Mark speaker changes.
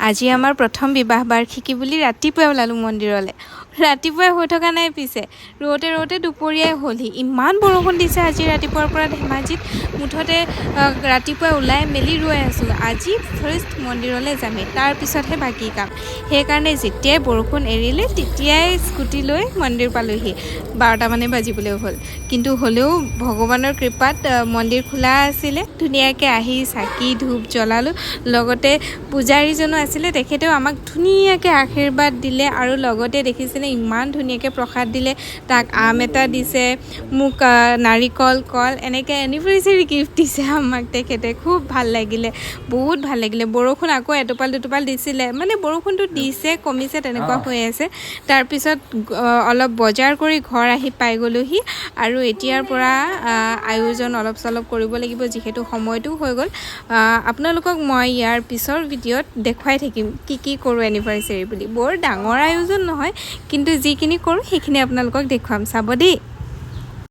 Speaker 1: আজি আমাৰ প্ৰথম বিবাহ বাৰ্ষিকী বুলি ৰাতিপুৱাই ওলালোঁ মন্দিৰলৈ। ৰাতিপুৱাই হৈ থকা নাই, পিছে ৰওঁতে ৰওঁতে দুপৰীয়াই হ'লহি। ইমান বৰষুণ দিছে আজি ৰাতিপুৱাৰ পৰা ধেমাজিত। মুঠতে ৰাতিপুৱাই ওলাই মেলি ৰৈ আছোঁ, আজি ফাৰ্ষ্ট মন্দিৰলৈ যামেই, তাৰপিছতহে বাকী কাম। সেইকাৰণে যেতিয়াই বৰষুণ এৰিলে তেতিয়াই স্কুটি লৈ মন্দিৰ পালোহি। 12টামানে বাজিবলৈ হ'ল, কিন্তু হ'লেও ভগৱানৰ কৃপাত মন্দিৰ খোলা আছিলে। ধুনীয়াকৈ আহি চাকি ধূপ জ্বলালোঁ, লগতে পূজাৰীজনো আছিলে, তেখেতেও আমাক ধুনীয়াকৈ আশীৰ্বাদ দিলে। আৰু লগতে দেখিছেনে ইমান ধুনীয়াকৈ প্ৰসাদ দিলে, তাক আম এটা দিছে, মোক নাৰিকল, কল, এনেকৈ এনিভাৰ্চেৰী গিফ্ট দিছে আমাক তেখেতে। খুব ভাল লাগিলে, বহুত ভাল লাগিলে। বৰষুণ আকৌ এটোপাল দুটোপাল দিছিলে, মানে বৰষুণটো দিছে কমিছে তেনেকুৱা হৈ আছে। তাৰপিছত অলপ বজাৰ কৰি ঘৰ আহি পাই গ'লোহি আৰু এতিয়াৰ পৰা আয়োজন অলপ চলপ কৰিব লাগিব, যিহেতু সময়টো হৈ গ'ল। আপোনালোকক মই ইয়াৰ পিছৰ ভিডিঅ'ত দেখুৱাই থাকিম কি কি কৰোঁ এনিভাৰ্চেৰী বুলি। বৰ ডাঙৰ আয়োজন নহয়, কিন্তু যিখিনি কৰোঁ সেইখিনি আপোনালোকক দেখুৱাম, চাব দেই।